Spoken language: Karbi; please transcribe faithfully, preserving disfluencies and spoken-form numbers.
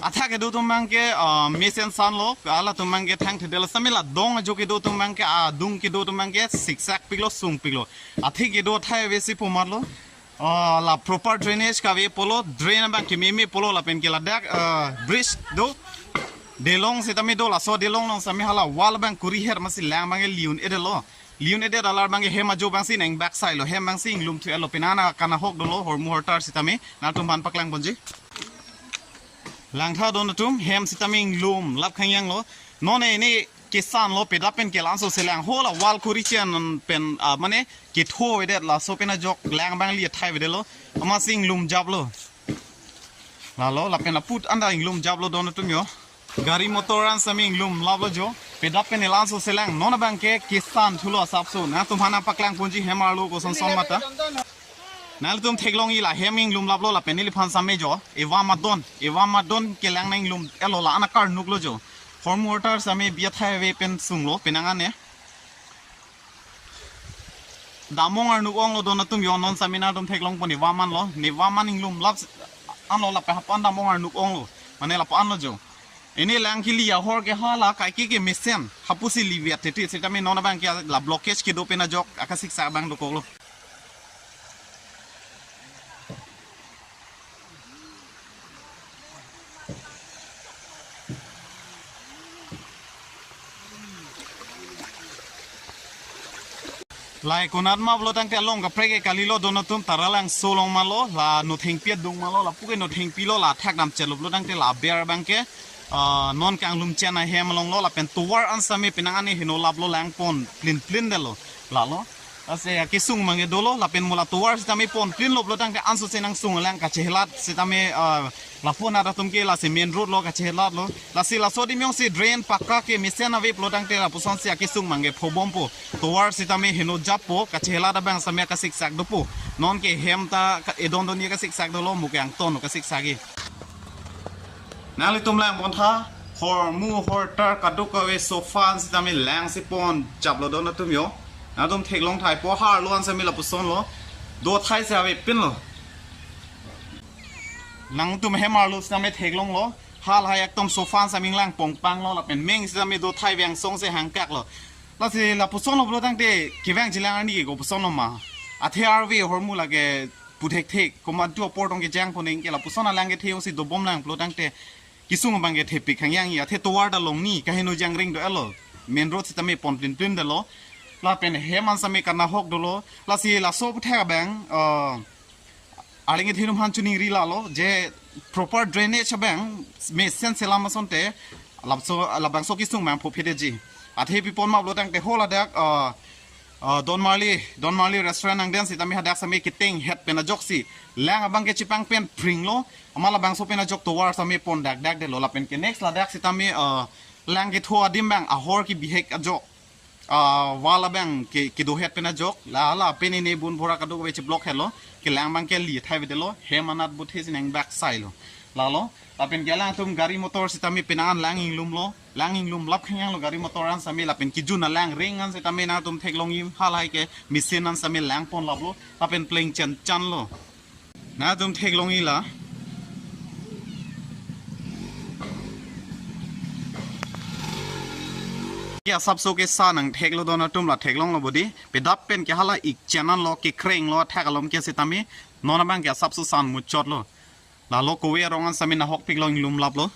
Athak kedo atum abangke, ah, mesen sanlo, halatum abangke thangthedetlo, sitame la dong ajo kedo atum abangke, adung kedo atum abangke siksak piklo, sung piklo. Athak kedo athai avesi pomatlo. Ah, la proper drainage kave pulo, drain abang kememe pulo lapen ke ladak, ah, bridge do. Delong sitame do, laso delong along sitame hala wall abang kuri her masi lang abangke li-un-edetlo. Li-un-edet alar abangke hem ajo abangsi neng back side lo, hem abangsi inglum thu-etlo, penang an kanahok dolo, hormu hortar sitame, nangtum aphan paklang ponji. Langtha don atum, hem sitame inglum lap khangyang lo. Non ne ne kesan lo, pedap pen ke la-anso se lang, hala wall kuri chen pen, ah, mane ketho avedet, laso pen ajok lang abang li athai avedetlo. Amatsi inglum japlo. Lalo, lapen aput anta inglum japlo don atum jo. Gari motor an sitame inglum laplo jo. Pedap pen la-anso se lang, non abangke kesan thulo asapso. Nangtum aphan paklang ponji hem arlo kosonson mata. Nanglitum theklongji la hem inglum laplo lapen neliphan sitame jo. Evam adon, evam adon kelang nang inglum-etlo, la-an akarnuklo jo. Hormu hortar sitame bi athai ave pen sunglo, penang an ne. Damong arnuk onglo don atum jo, non sitame nangtum theklong pon evam anlo, ne evam an inglum lap anlo, lapen hapu an damong arnuk onglo. Mane lapu anlo jo. Ne lang kili ahor ke hala kaike kemesen, hapusi livet titi, sitame non abangke la blockage kedo pen ajok akasiksak abang dokoklo. Lahai konat ma pulo tangte along kaprek ke kalilo don atum, Taralangso along malo, la Nothengpi adung malo, lapu ke Nothengpi lo, la thak dam chelo pulo tangte la aber abangke, ah, non kanglum chen ahem along lo, lapen tovar an sitame penang an ne heno laplo, lang pon plin plindetlo, lalo. Lasi akesung abangke dolo, lapen mo la tovar sitame pon plinlo pulo tangte anso se nangsung lang kachehelat sitame, ah, lapu anat atum ke lasi main road lo kachehelatlo. Lasi laso adim jongsi drain pakka kemesen ave pulo tangte lapusonsi akesung abangke phobompo. Tovar sitame heno jappo, kachehelat abang sitame akasiksak dopo. Non ke hem ta ka-, edon donni akasiksak dolo, mo ke angton kasiksak-i. Nanglitum lang pontha, hormu hortar kadokave sofa an sitame langsi pon japlo don atum jo. Nangtum theklong thai po, harlo an sitame lapuson lo. Do athai si ave pinlo. Nangtum hem arlo sitame theklonglo. Halahai ekdom sofa an sitame lang pongpanglo lapen meng sitame do athai veng song se hangkaklo. Lasi lapuson lo pulo tangte kevang jilang arni ke kopuson lo ma. Athe arve hormu lake pu thekthek, komat tu apor tong kejang koning ke lapuson alang kethe jongsi dobom lang pulo tangte kesung abangke thepik khangyang-i, athe tovar ta longni kaheno jangring do-etlo. Main road sitame pon plin plindetlo. Lapen hem an sitame kanahok dolo. Lasi laso aputhak abang, ah, arleng kethe atum aphan choningri lalo, je proper drainage abang mesen selam asonte, labangso, labangso kesung abang phophe detji. Athe pi pon ma pulo tangte ho ladak, ah, ah, Don Marli, Don Marli restaurant angdeng sitame hadak sitame keteng het pen ajoksi lang abangke chepang pen pringlo, amat labangso pen ajok tovar sitame pon dakdakdetlo, lapen ke next ladak sitame, ah, lang ketho adim abang ahor kebihek ajok, ah, wall abang ke, kedo het pen ajok, la, la pen ne bun bhora kadokave che block hetlo, ke lang abangke li athai avedetlo, hem anat buthe si neng back side lo. Lalo, lapen ke alangtum gari motor sitame penang an lang inglumlo, lang inglum lap khangyang lo gari motor an sitame, lapen kejun alang ring an sitame nangtum theklong-i, halahai ke mesen an sitame lang pon laplo, lapen pleng chen chanlo. Nangtum theklong-i la. Ke asapso kesan nangtheklo don atum, la theklonglo bodi. Pedap pen ke hala ik chen an lo, kekreng lo athak alom ke sitame. Non abangke asapso san muchotlo. Lalo kove arong an sitame nahok piklo, inglum laplo.